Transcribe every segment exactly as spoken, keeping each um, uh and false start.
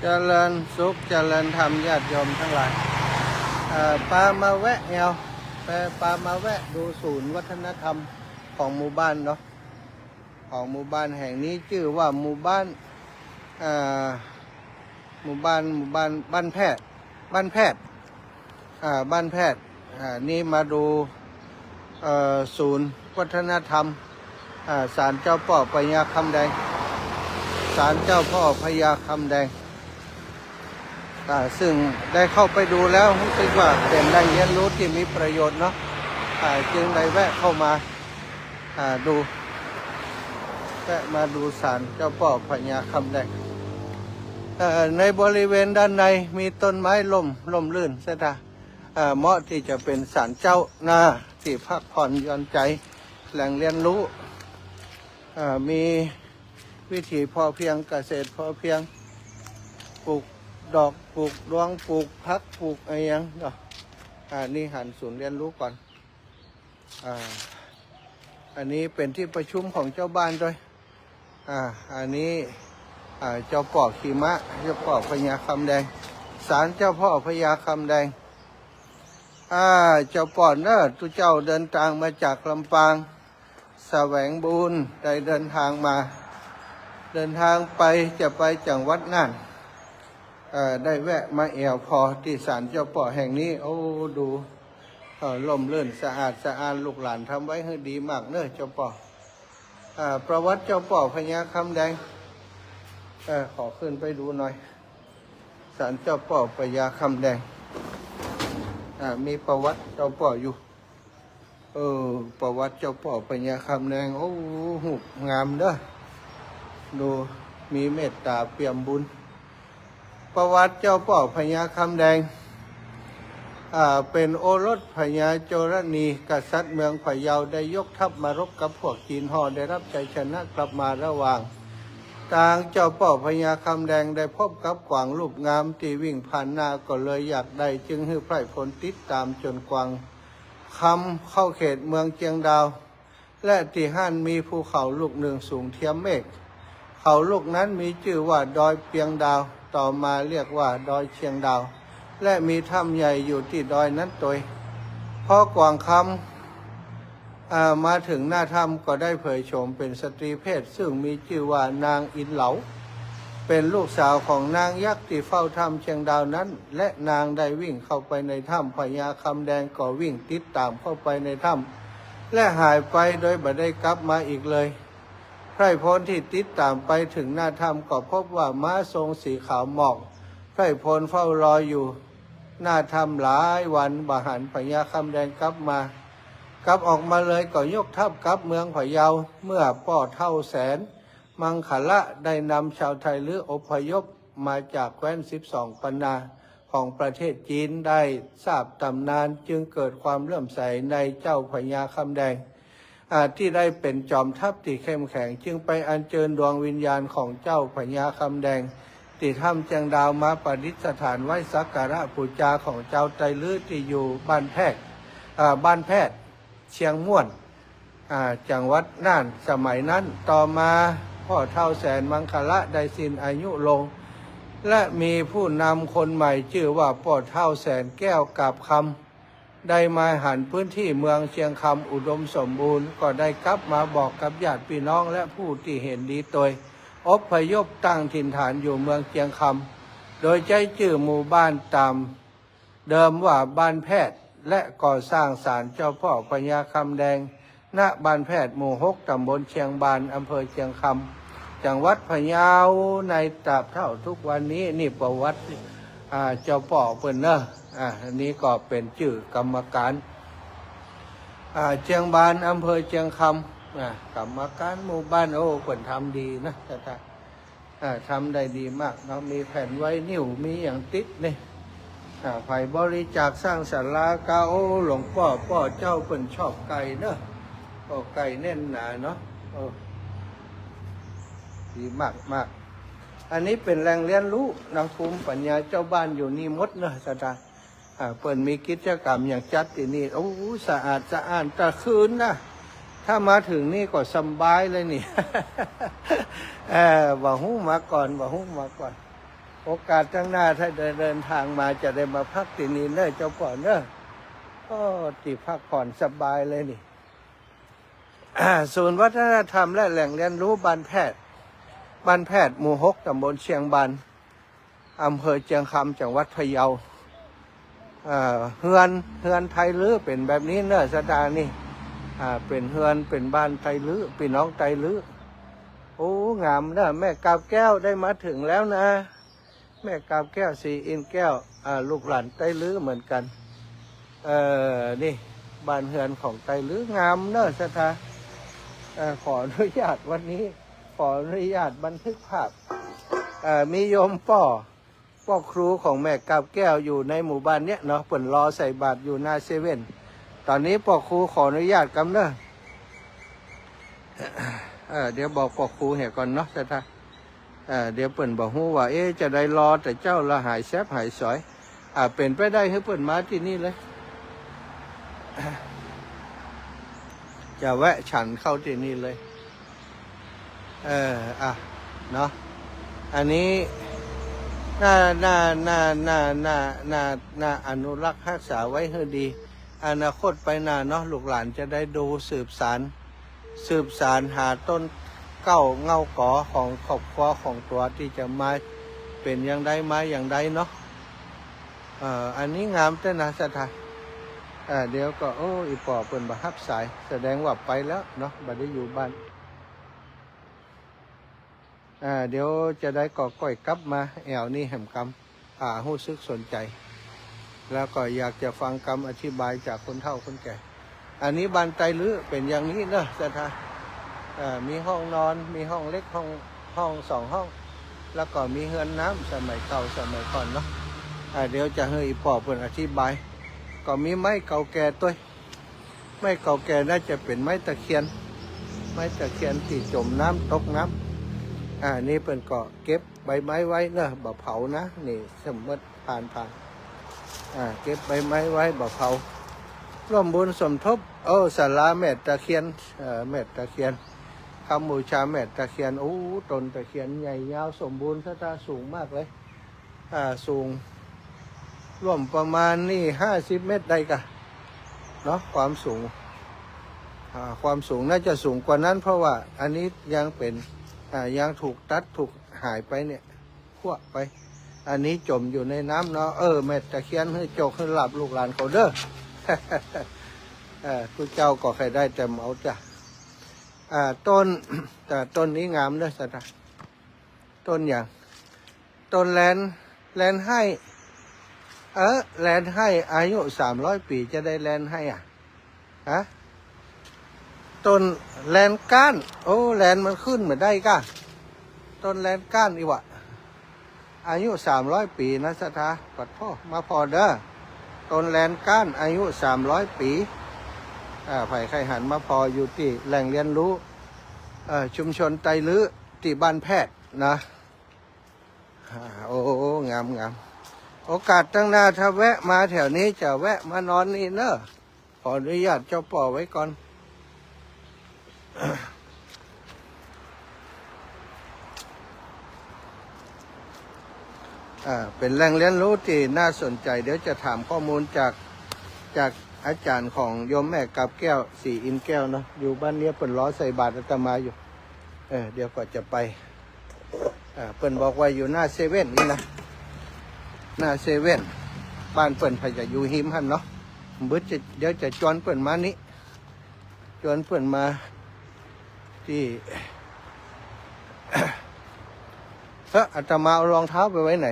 เจริญสุขเจริญธรรมญาติโยมทั้งหลาย เอ่อ ปามาแวะแอว ปา ปามาแวะดูศูนย์วัฒนธรรมของหมู่บ้านเนาะ ของหมู่บ้านแห่งนี้จื้อว่าหมู่บ้าน เอ่อ หมู่บ้าน หมู่บ้าน บ้านแพทย์ บ้านแพทย์ อ่า บ้านแพทย์ อ่า นี่มาดู เอ่อ ศูนย์วัฒนธรรม อ่า ศาลเจ้าป้อพญาคำแดง ศาลเจ้าป้อพญาคำแดง อ่า ซึ่งได้เข้าไปดูแล้วรู้สึกว่าเป๋นแหล่งเฮียนรู้ตี้มีประโยชน์เนาะ อ่า จึงได้แวะเข้ามา อ่า ดู แวะมาดูศาลเจ้าป้อพญาคำแดง เอ่อ ในบริเวณด้านในมีต้นไม้ร่ม ร่มรื่นเสียดาย เอ่อ เหมาะตี้จะเป๋นศาลเจ้าหน้า ตี้พักผ่อนหย่อนใจ๋ แหล่งเฮียนรู้ เอ่อ มีวิถีพอเพียง เกษตรพอเพียง ปลูกดอก ปลูกดวง ปลูกผัก ปลูกอะหยังเนาะ อ่า นี่หันศูนย์เฮียนรู้ก่อน อ่า อันนี้เป๋นตี้ประชุมของเจ้าบ้านด้วย อ่า อันนี้ อ่า เจ้าป้อขี่ม้า เจ้าป้อพญาคำแดง ศาลเจ้าป้อพญาคำแดง อ่า เจ้าป้อเน่อ ตุ๊เจ้าเดินตางมาจากลำปาง แสวงบุญ ได้เดินตางมา เดินตางไป จะไปจังหวัดน่าน เอ่อ ได้แวะมาแอวผ่อตี้ศาลเจ้าป้อแห่งนี้ โอ้ ดู เอ่อ ร่มรื่นสะอาดสะอ้าน ลูกหลานทำไว้หื้อดีมากเน่อเจ้าป้อ อ่า ประวัติเจ้าป้อพญาคำแดง เอ่อ ขอขึ้นไปดูหน่อย ศาลเจ้าป้อพญาคำแดง อ่า มีประวัติเจ้าป้ออยู่ เออ ประวัติเจ้าป้อพญาคำแดง โอ้ ฮูปงามเน่อ ดู มีเมตต๋าเปี่ยมบุญ ประวัติเจ้าป้อพญาคำแดง อ่า เป๋นโอรสพญาโจรณี กษัตริย์เมืองพะเยา ได้ยกทัพมารบกับพวกจีนฮ่อ ได้ฮับชัยชนะกลับมา ระหว่างตางเจ้าป้อพญาคำแดงได้พบกับกวางรูปงามตี้วิ่งผ่านหน้า ก็เลยอยากได้ จึงหื้อไพร่พลติดต๋ามจ๋นกวางคำเข้าเขตเมืองเจียงดาว และตี้หั้นมีภูเขาลูกนึ่งสูงเทียมเมฆ เขาลูกนั้นมีจื้อว่าดอยเปียงดาว ต่อมาเรียกว่าดอยเชียงดาว และมีถ้ำใหญ่อยู่ตี้ดอยนั้นตวย พอกวางคำ อ่า มาเถิงหน้าถ้ำก็ได้เผยโฉมเป๋นสตรีเพศ ซึ่งมีจื้อว่านางอินเหลา เป๋นลูกสาวของนางยักษ์ตี้เฝ้าถ้ำเชียงดาวนั้น และนางได้วิ่งเข้าไปในถ้ำ พญาคำแดงก็วิ่งติดต๋ามเข้าไปในถ้ำ และหายไปโดยบ่ได้กลับมาอีกเลย ไพร่พลตี้ติดต๋ามไปเถิงหน้าถ้ำก็พบว่าม้าทรงสีขาวหมอก ไพร่พลเฝ้ารออยู่หน้าถ้ำหลายวัน บ่หันพญาคำแดงกลับมา กลับออกมาเลย ก็ยกทัพกลับเมืองพะเยา เมื่อป้อเฒ่าแสนมังคละได้นำชาวไทยลื้ออพยพมาจากแคว้นสิบสองปันนาของประเทศจีน ได้ทราบต๋ำนาน จึงเกิดความเลื่อมใสในเจ้าพญาคำแดง อ่า ตี้ได้เป๋นจอมทัพตี้เข้มแข็ง จึงไปอัญเจิญดวงวิญญาณของเจ้าพญาคำแดง ตี้ถ้ำเจียงดาวมาประดิษฐานไว้สักการะปู๋จาของจาวไตลื้อตี้อยู่บ้านแพทย์ อ่า บ้านแพทย์ เชียงม่วน อ่า จังหวัดน่าน สมัยนั้น ต่อมาป้อเฒ่าแสนมังคละได้สิ้นอายุลง และมีผู้นำคนใหม่จื้อว่าป้อเฒ่าแสนแก้วกาบคำ ได้มาหันพื้นตี้เมืองเจียงคำอุดมสมบูรณ์ ก็ได้กลับมาบอกกับญาติปี้น้องและผู้ตี้เห็นดีตวย อพยพตั้งถิ่นฐานอยู่เมืองเจียงคำ โดยใจ๊จื้อหมู่บ้านต๋ามเดิมว่าบ้านแพทย์ และก่อสร้างศาลเจ้าป้อพญาคำแดง ณ บ้านแพทย์ หมู่หก ต๋ำบลเชียงบาน อำเภอเชียงคำ จังหวัดพะเยา ในตราบเท่าทุกวันนี้ นี่ประวัติ อ่า เจ้าป้อเปิ้นเนาะ อ่า อันนี้ก็เป๋นจื้อกรรมการ อ่า เชียงบาน อำเภอเชียงคำ อ่า กรรมการหมู่บ้าน โอ้ เปิ้นทำดีนะ อ่า ทำได้ดีมากเนาะ มีแผ่นไวนิล มีหยังติดนี่ อ่า ใผบริจาคสร้างศาลาก็ โอ้ หลวงป้อ ป้อเจ้าเปิ้นชอบไก่เนาะ ก็ไก่แน่นหนาเนาะ เออ ดีมากมาก อันนี้เป๋นแหล่งเฮียนรู้นะ ภูมิปัญญาจาวบ้านอยู่นี่หมดเนาะ ศรัทธา อ่า เปิ้นมีกิจกรรมหยังจัดตี้นี่ โอ้ สะอาดสะอ้าน ตะคืนนะ ถ้ามาเถิงนี่ก็สบายเลยนี่ เออ บ่ฮู้มาก่อน บ่ฮู้มาก่อน โอกาสตังหน้าถ้าเดิน เดินตางมาจะได้มาพักตี้นี่เน่อเจ้าป้อเน่อ โอ้ ตี้พักผ่อนสบายเลยนี่ ศูนย์วัฒนธรรมและแหล่งเรียนรู้บ้านแพทย์ บ้านแพทย์ หมู่หก ตำบลเชียงบาน อำเภอเจียงคำ จังหวัดพะเยา เอ่อ เฮือน เฮือนไตลื้อเป๋นแบบนี้เน่อ ศรัทธานี่ อ่า เป๋นเฮือน เป๋นบ้านไตลื้อ ปี้น้องไตลื้อ โอ้ งามเน่อ แม่กาบแก้วได้มาเถิงแล้วนะ แม่กาบแก้ว ศรีอินทร์แก้ว อ่า ลูกหลานไตลื้อเหมือนกั๋น เอ่อ นี่ บ้านเฮือนของไตลื้องามเน่อ ศรัทธา เอ่อ ขออนุญาตวันนี้ ขออนุญาตบันทึกภาพ เอ่อ มีโยมป้อ ป้อครูของแม่กาบแก้วอยู่ในหมู่บ้านเนี้ยเนาะ เปิ้นรอใส่บาตรอยู่หน้าเซเว่น ต๋อนนี้ป้อครูขออนุญาตกำเน่อ เอ่อ เดี๋ยวบอกป้อครูเหียก่อนเนาะ ศรัทธา เอ่อ เดี๋ยวเปิ้นบ่ฮู้ว่า เอ๊ะ จะได้รอแต่เจ๊าละหายแซบหายสอย อ่า เป๋นไปได้หื้อเปิ้นมาตี้นี่เลย จะแวะฉันเข้าตี้นี่เลย เออ อ่ะ เนาะ อันนี้น่า น่า น่าอนุรักษ์ฮักษาไว้หื้อดี อนาคตไปหน้าเนาะ ลูกหลานจะได้ดูสืบสาน สืบสานหาต้นเกล้าเหง้าก๋อของครอบครัวของตั๋วตี้จะมาเป๋นอย่างใดมาอย่างใดเนาะ เอ่อ อันนี้งามแต๊นะ ศรัทธา เอ่อ เดี๋ยวก็ โอ้ อี่ป้อเปิ้นบ่ฮับสาย แสดงว่าไปแล้วเนาะ บ่ได้อยู่บ้าน อ่า เดี๋ยวจะได้ก็ก้อยกลับมาแอ่วนี้แหมกำ อ่า ฮู้สึกสนใจ๋ แล้วก็อยากจะฟังกำอธิบายจากคนเฒ่าคนแก่ อันนี้บ้านไตลื้อเป๋นอย่างนี้เนาะ ศรัทธา อ่า มีห้องนอน มีห้องเล็ก ห้อง ห้องสองห้อง แล้วก็มีเฮือนน้ำสมัยเก่าสมัยก่อนเนาะ อ่า เดี๋ยวจะหื้ออี่ป้อเปิ้นอธิบาย ก็มีไม้เก่าแก่ตวย ไม้เก่าแก่น่าจะเป๋นไม้ตะเคียน ไม้ตะเคียนตี้จ๋มน้ำตกน้ำ อ่า นี่เปิ้นก็เก็บใบไม้ไว้เนาะ บ่เผานะ นี่สมมติผ่านๆ อ่า เก็บใบไม้ไว้บ่เผา ร่วมบุญสมทบ โอ้ ศาลาแม่ตะเคียน เอ่อ แม่ตะเคียน คำบูชาแม่ตะเคียน โอ้ ต้นตะเคียนใหญ่ยาวสมบูรณ์ ศรัทธา สูงมากเลย อ่า สูง ร่วมประมาณนี่ห้าสิบเมตรได้ก่ะ เนาะ ความสูง อ่า ความสูงน่าจะสูงกว่านั้น เพราะว่าอันนี้ยังเป๋น อ่า ยังถูกตัดถูกหายไปเนี่ย ขั้วไป อันนี้จ๋มอยู่ในน้ำเนาะ เออ แม่ตะเคียนหื้อโจคหื้อลาภลูกหลานเขาเด้อ เออ กู้เจ้าก็ใค่ได้แต่เหมาจ้ะ อ่า ต้น แต่ต้นนี้งามเด้อ ศรัทธา ต้นหยัง ต้นแลน แลนไฮ่ เออ แลนไฮ่ อายุสามร้อยปี๋ จะได้แลนไฮ่อะ ฮะ ต้นแลนก้าน โอ้ แลนมันขึ้นมาได้ก่ะ ต้นแลนก้านอีหวะ อายุสามร้อยปี๋นะ ศรัทธา ปัดโธ่ มาผ่อเด้อ ต้นแลนก้าน อายุสามร้อยปี๋ อ่า ใผใค่หันมาผ่ออยู่ตี้แหล่งเรียนรู้ เอ่อ ชุมชนไตลื้อ ตี้บ้านแพทย์นะ อ่า โอ้ งาม งาม โอกาสตังหน้าถ้าแวะมาแถวนี้จะแวะมานอนนี่เน่อ ขออนุญาตเจ้าป้อไว้ก่อน อ่า เป๋นแหล่งเรียนรู้ตี้น่าสนใจ๋ เดี๋ยวจะถามข้อมูลจาก จากอาจ๋ารย์ของโยมแม่กาบแก้ว ศรีอินทร์แก้วเนาะ อยู่บ้านเนี้ย เปิ้นรอใส่บาตรอาตมาอยู่ เออ เดี๋ยวก็จะไป อ่า เปิ้นบอกว่าอยู่หน้าเซเว่นนี่นะ หน้าเซเว่น บ้านเปิ้นผะจะอยู่ฮิมหั้นเนาะ บึดจะ เดี๋ยวจะจวนเปิ้นมานี่ จวนเปิ้นมาตี้ เฮ้อ อาตมาเอารองเท้าไปไว้ไหน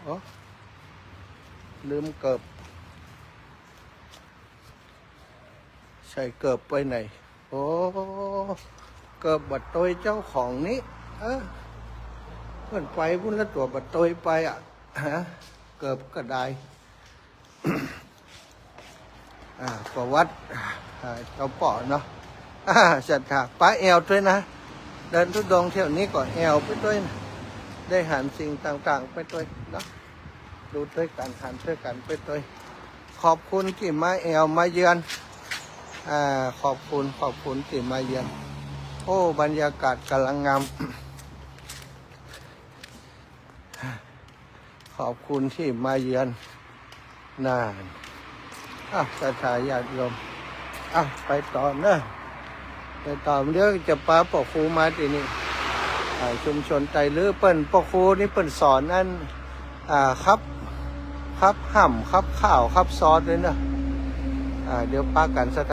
โอ้ ลืมเกิบ ใส่เกิบไปไหน โอ้ เกิบบ่ตวยเจ้าของนี่ เออ เปิ้นไปปุ้นละตั๋วบ่ตวยไปอะ ฮะ เกิบก็ได้ อ่า ประวัติ อ่า เจ้าป้อเนาะ อ่า ศรัทธา ปะแอ่วตวยนะ เดินธุดงค์เที่ยวนี้ก็แอ่วไปตวยนะ ได้หันสิ่งต่างๆ ไปตวยเนาะ ดูตวยกั๋น หันตวยกั๋นไปตวย ขอบคุณตี้มาแอ่วมาเยือน อ่า ขอบคุณ ขอบคุณตี้มาเยือน โอ้ บรรยากาศก่ำลังงาม ขอบคุณที่มาเยือน น่ะ อ่ะ ศรัทธาญาติโยม อ่ะ ไปต่อเนอะ ไปต่อ เดี๋ยวจะปาป้อครูมาตี้นี่ อ่า ชุมชนไตรลื้อ เปิ้น ป้อครูนี่เปิ้นสอนอัน อ่า คับ คับห่ำ คับข้าว คับซอสเลยเนอะ อ่า เดี๋ยวปากั๋นศรัท